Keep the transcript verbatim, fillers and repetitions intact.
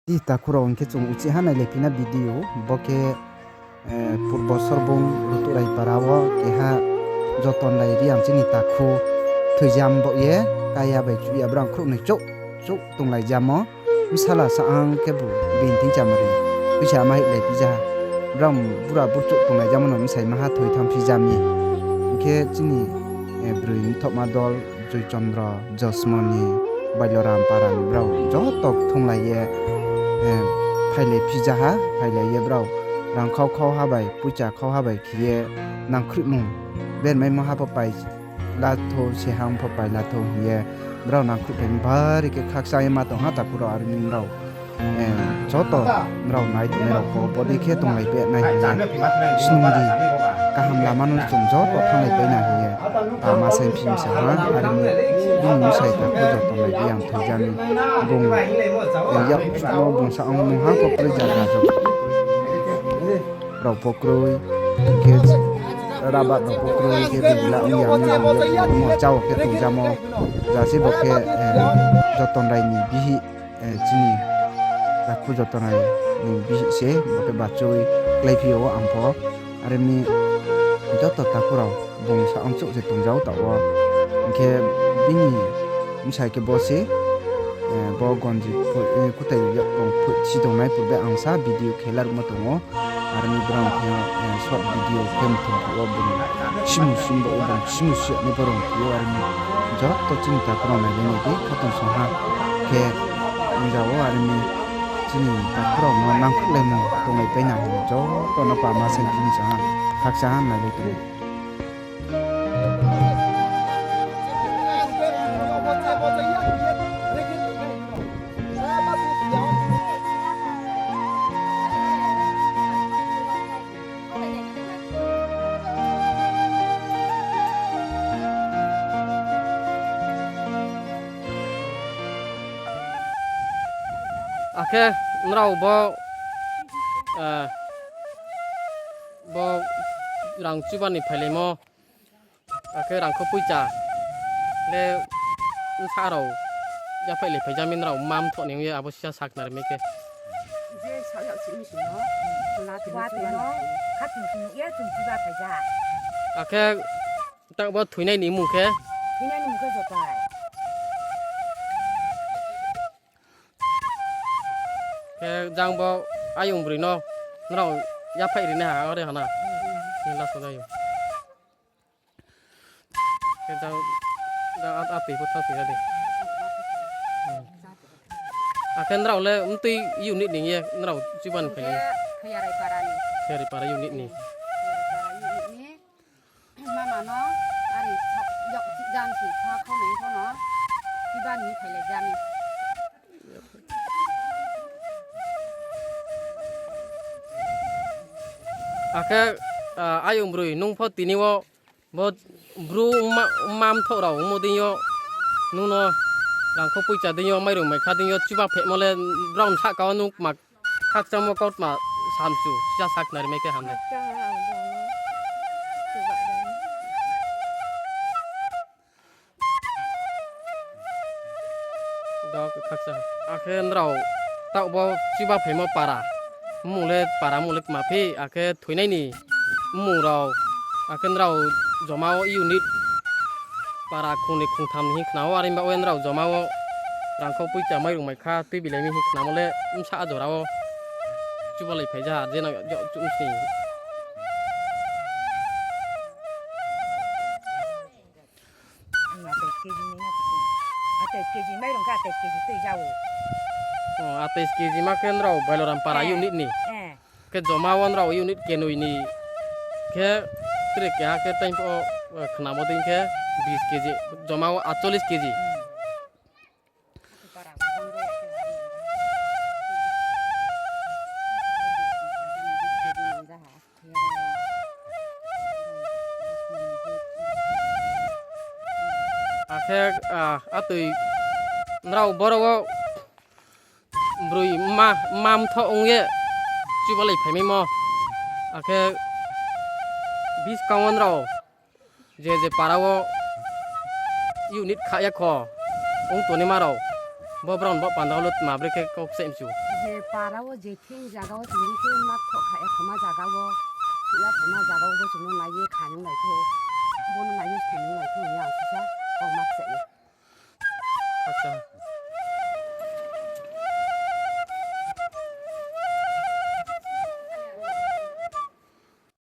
Di takhu rao hing khe chung uchih ha nailai phi na video, bo khe, eh, Purbo Sorbung Ruturai para wo keha Joton Rai Reang chini takhu thoijam bo ye, kaya bai chuh ya brang khrouhnoi chouh chouh tonglaijamo. Bsala sa ang khebu bini thing chamari, tuisa ma hihlai phi ja ha. Brang bura burchouh tonglaijamo no bsai maha thoi thanng phi ja mi. Hing khe chini, eh, broi mthohma dol Joy Chandra, Josmoni, Bailoram para ni brao joto thonglai ye, eh, phailai phi ja ha, phailai ye brao rang khau khau ha bai, poicha khau ha bai khe ye nangkhruhmung bermaimo ha pho pai la thou, sehang pho pai la thou hing ye brao nangkhruhphai bari khe khakchang ye ma tong ha takhu rao, are mi brao, eh, joto nrao nai tongnai rao pho bodei khe tonglai pe nai hing ye snung di. Kaham lama no chung joto thannglai pai na hing ye, ah, ma saing phi mi sa ha, are mi bini bsai takhu Joton Rai Reang thoijam ni bung, eh, yak no bung sa ang mungha pho kroi ja ja jo. Rao pho kroi, hing khe rabat rao pho kroi, hing khe bung la ong ya mi, bung yak no chao khe tongjamo. Ja se bo khe, eh, Joton Rai ni bihih, eh, chini takhu Joton Rai ni bihih se, bo khe bachoi kláiphi yo ang pho. Are mi joto takhu rao bung sa ang chouh se tongja ou taoh wo. Hing khe bini bsai khe bo se, eh, bo gonji pho, eh, kutai yak bung pho si tongnai purbe ang sa video khe laruhmo tong ou. Are mi brao khe, eh, short video khe mthong phuh wo bung simu sim bo bung simu si ya ni brao khe ou, are mi joto chini takhu rao nai le nai di khatong song ha khe ongja ou, are mi chini takhu rao no nangkhruhlaimo tonglai pai na hing joto no pa ma saing phi mi sa ha, khakchang ha nai le tong ou. Akhe nrao bo, eh, bo rang chuba ni phailaimo, akhe rangkho poicha le bsa rao yaphaih le phaija mi, nrao mma mthoh ni ong ye abo sisa sakhnari mi khe. Je sa yag si mi sing no, la tei no, khatung sung ye chung chuba phaija. Akhe taoh bo thoinai ni mmung khe? Thoinai ni mmung khe Joton. Khe jang bo ayong broi no nrao yaphaih rinai ha, ore ha na? Hmm. Ni last o ayong. Khe jang, jang a, a tui pho thanng sing ya di. Hmm. Akhe nrao le mtui unit ni ye nrao chuba ni phai ni? Khe Khaiyarai para ni. Khaiyarai para unit ni. Khaiyarai para unit ni. Mama no, are, yag chih jam si, kha khau nai pho no, chuba ni phailai jam ni. Akhe, ah, ayong broi, nung pho tini wo, bo bru mma, mma mthoh rao ongmo deing yo, nung no rangkho poicha deing yo, mairung maikha deing yo, chuba phehmo le, brao ni sahka wo nung kma khakchangmo kautma samchu, sisa sakhnari mai khe ham le. Akhe nrao taoh bo chuba phaimo para, mmung le para mmung le kma phi, akhe thoinai ni mmung rao, akhe nrao joma wo unit para khong ni khong tham ni hing khna ou, are ba wo nrao joma wo rangkho poicha mairung maikha tuibilai mi hing khnamo le bsa jora wo chubalai phaija ha, je nang yo chuh sing. Atais kg mairung khe atais kg tui ja ou. O, atais kg ma khe nrao Bailoram para unit ni. Khe joma wo nrao unit kenoi ni. Khe tre keha khe time pho, eh, khnamo dei khe bis kg. Joma wo atchollis kg. Akhe, ah, atoi nrao boro wo broi mma, mma mthoh ong ye chubalai phaimaimo. Akhe buskang wo nrao je je para wo unit kha ya kho ong tongnaima rao, bo brao ni bo panda wo le tma bre khe kau kchaih mchu. Je para wo je thing zaga wo chung di khe makthoh kha ya khoma zaga wo, ya khoma zaga wo bo chung no nai ye kha nung lai thou, bo no nai ye kha nung lai thou hing ye ang sisa.